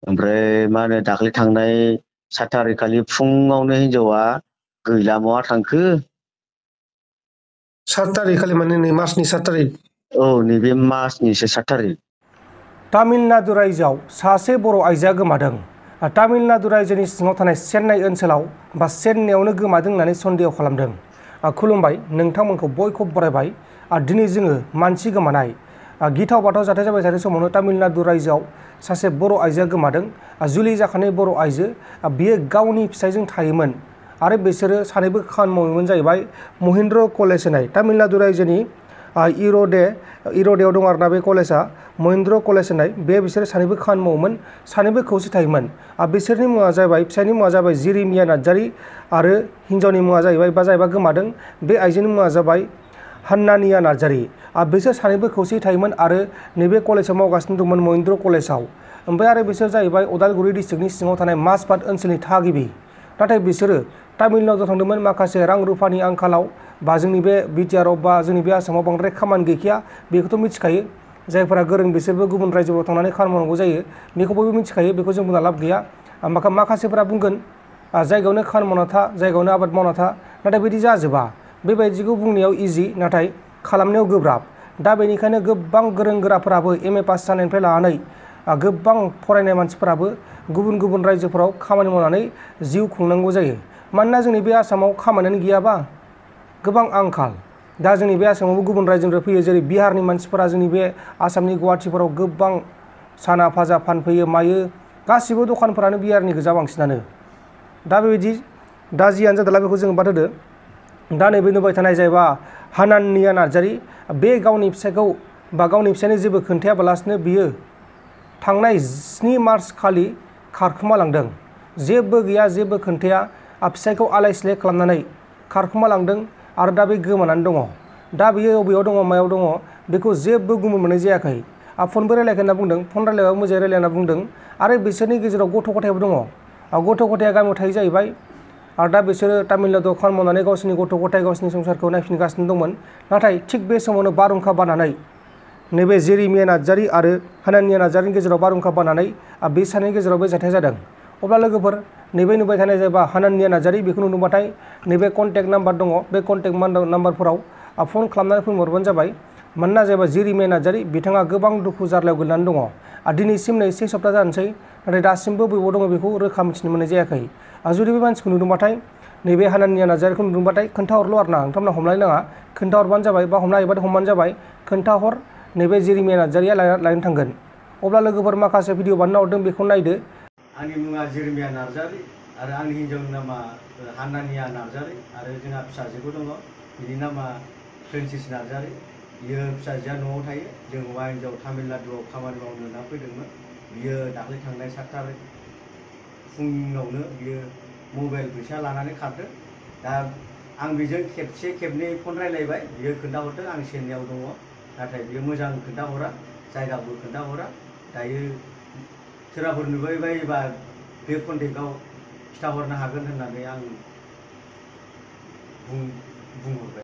ओमफ्राय मा होनो दाख्लै थांनाय 7 थारिख खालि फुङावनो हिनजावा गैला महा थांखो। 7 तारिख खालि माने नै मार्चनि 7 तारिख। औ नैबे मार्चनिसो 7 थारिख। तामिलनाडु रायजोआव सासे बर' आइजोआ गोमादों। तामिलनाडु रायजोनि सिङाव थानाय चेन्नाइ ओनसोलाव बा चेन्नाइआवनो गोमादों होननानै सन्देह खालामदों। खुलुमबाय, नोंथांमोनखौ बयखौबो बरायबाय। दिनै जोङो मानसि गोमानाय गिथाव बाथाव जाथाय जाबाय थानाय समावनो तामिलनाडु रायजोआव सासे बर' आइजोआ गोमादों। जुलि जाखानाय बर' आइजो, बियो गावनि फिसायजों थायोमोन आरो बिसोरो सानैबो खामानि मावोमोन जाहैबाय महिन्द्र कलेज होनाय तामिलनाडु रायजोनि इर'डेआव दं आरोना बे कलेजआ महिन्द्र कलेज होननाय। बिसोरो सानैबो खामानि मावोमोन, सानैबो खौसे थायोमोन। बिसोरनि मुङा जाबाय, फिसायनि मुङा जाबाय जेरेमिया नार्जारी आरो हिन्जावनि मुङा जाहैबाय गोमादों बे आइजोनि मुङा जाबाय हान्नानिया नार्जारी। बिसोर सानैबो खौसे थायोमोन आरो नैबे कलेजाव मावगासिनो दंमोन, महिन्द्र कलेजाव। ओमफ्राय आरो बिसोर जाहैबाय उदालगुरि डिस्ट्रिक्टनि सिङाव थानाय माजबाद ओनसोलनि थागिबि। नाथाय बिसोरो तामिलनाडुआव थांदोंमोन माखासे रां रुफानि आंखालाव, बा जोंनि बे बिटिआरआव बा जोंनि बे आसामाव बांद्राय खामानि गैखाया बेखौथ' मिथिखायो। जायफोरा गोरों बिसोरबो गुबुन रायजोआव थांनानै खामानि मावनांगौ जायो, बेखौ बयबो मिथिखायो, बेखौ जों बुंना लाब गैया। माखासेफोरा बुंगोन जायगायावनो खामानि मावना था, जायगायावनो आबाद मावना था, नाथाय बिदि जाजोबा। बेबायदिखौ बुंनायाव इजि, नाथाय खालामनायाव गोब्राब। दा बेनिखायनो गोबां गोरों गोराफोराबो एम ए पास जानायनिफ्राय लानानै गोबां फरायनाय मानसिफोराबो गुबुन गुबुन रायजोफोराव खामानि मावनानै जिउ खुंनांगौ जायो। मानोना जोंनि बे आसामाव खामानियानो गैयाबा गोबां आंखाल। दा जोंनि बे आसामावबो गुबुन रायजोनिफ्राय फैयो, जेरै बिहारनि मानसिफोरा जोंनि बे आसामनि गुवाहाटिफोराव गोबां साना भाजा फानफैयो मायो, गासिबो दखानफोरानो बिहारनि गोजा बांसिनानो। दा बेबायदि जियानो जादोंला बेखौ जोङो बाद होदो। दा नैबे नुबाय थानाय जाहैबा हान्नानिया नार्जारी, बे गावनि फिसायखौ बा गावनि फिसायनो जेबो खोन्थायाबालासिनो बियो थांनाय 7 मार्च खालि खारखुमालांदों। जेबो गैया, जेबो खोन्थाया, फिसायखौ आलाय सिलाय खालामनानै खारखुमालांदों आरो दा बे गोमानानै दङ। दा बियो बबेयाव दङ, मायाव दङ बेखौ जेबो गुमुर मोननाय जायाखै। फनबो रायलायगोन होनना बुंदों, फन रायलायबाबो मोजाङै रायलायना बुंदों। आरो बिसोरनि गेजेराव गथ' गथायबो दङ। गथ' गथाया गामियाव थायो जाहैबाय। आरो दा बिसोरो तामिलनाडुआव खामानि मावनानै गावसिनि गथ' गथाय गावसिनि संसारखौ नायफिनगासिनो दंमोन। नाथाय थिग बे समावनो बारहुंखा बारनानै नैबे जेरेमिया नार्जारी आरो हान्नानिया नार्जारीनि गेजेराव बारहुंखा बारनानै बे सानैनि गेजेराव बे जाथाया जादों। अब्ला लोगोफोर, नैबे नुबाय थानाय जाहैबा हान्नानिया नार्जारी, बेखौ नुदोंबाथाय नैबे कन्टेक्ट नाम्बार दङ, बे कन्टेक्ट नाम्बारफोराव फन खालामनानै फोरमायहरबानो जाबाय। मानोना जाहैबाय जेरेमिया नार्जारी, बिथाङा गोबां दुखु जारलायाव गोलैनानै दङ। दिनैसिम नै 1 सप्ता जानोसै, नाथाय दासिमबो बबेयाव दङ बेखौ रोखा मिथिनो मोननाय जायाखै। जुदि बे मानसिखौ नुदोंबाथाय, नैबे हान्नानिया नार्जारीखौ नुदोंबाथाय खोन्थाहरल' आरो ना, नोंथांमोना हमलाय नाङा, खोन्थाहरबानो जाबाय, बा हमनो हायोबाथाय हमबानो जाबाय। खोन्थाहर, नैबे जेरेमिया नार्जारीया लायनो थांगोन। अब्ला लोगोफोर, माखासे भिडिअ बानायना हरदों, बेखौ नायदो। आंनि मुङा जेरेमिया नार्जारी आरो आंनि हिन्जावनि नामा हान्नानिया नार्जारी आरो जोंहा फिसाजोबो दङ, बिनि नामा प्रिन्सेस नार्जारी। बियो फिसाजोआ न'आव थायो, जों हौवा हिन्जाव तामिलनाडुआव खामानि मावनो होनना फैदोंमोन। बियो दाख्लै थांनाय 7 थारिख फुङावनो बियो मबाइल फैसा लानानै खारदों। दा आं बेजों खेबसे खेबनै फन रायलायबाय, बियो खोन्थाहरदों आं चेन्नाइआव दङ, नाथाय बियो मोजां खोन्थाहरा, जायगाबो खोन्थाहरा। दायो सोरबाफोर नुबाय बायोबा बे कन्टेक्टआव खिथाहरनो हागोन होननानै आं बुंहरबाय।